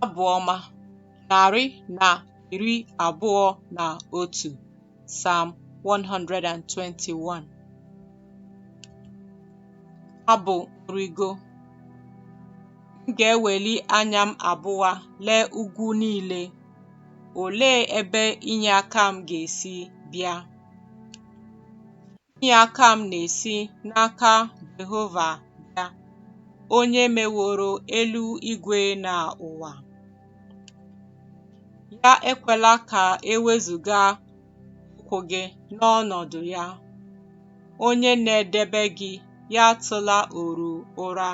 Abụ Ọma, 121, Psalm 121. Abụ Nrigo. M ga-eweli anya m abụọ lee ugwu niile. Olee ebe inyeaka m ga-esi bịa? Inyeaka m na-esi n'aka Jehova bịa, onye meworo eluigwe na ụwa. Ya ekwela ka e wezụga ụkwụ gị n'ọnọdụ ya, onye na-edebe gị, ya atụla oru ụra.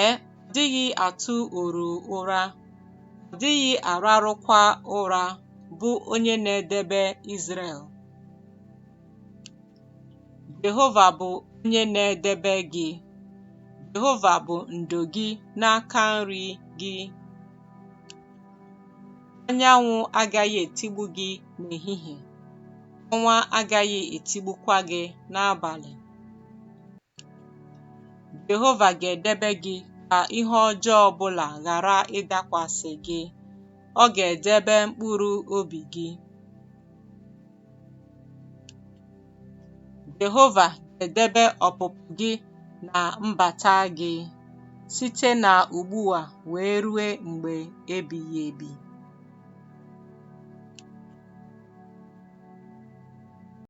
Ee, ọ dịghị atụ oru ụra, ọ dịghị ararụkwa ụra, bụ onye na-edebe Izrel. Jehova bụ onye na-edebe gị, Jehova bụ ndo gị n'aka nri gị. Anyanwụ agaghị etigbu gị n'ehihie, ọnwa agaghị etigbukwa gị n'abalị. Jehova ga-edebe gị ka ihe ọjọọ ọ bụla ghara ịdakwasị gị, ọ ga-edebe mkpụrụ obi gị. Jehova ga-edebe ọpụpụ gị na mbata gị, site na ugbu a wee ruo mgbe ebighị ebi.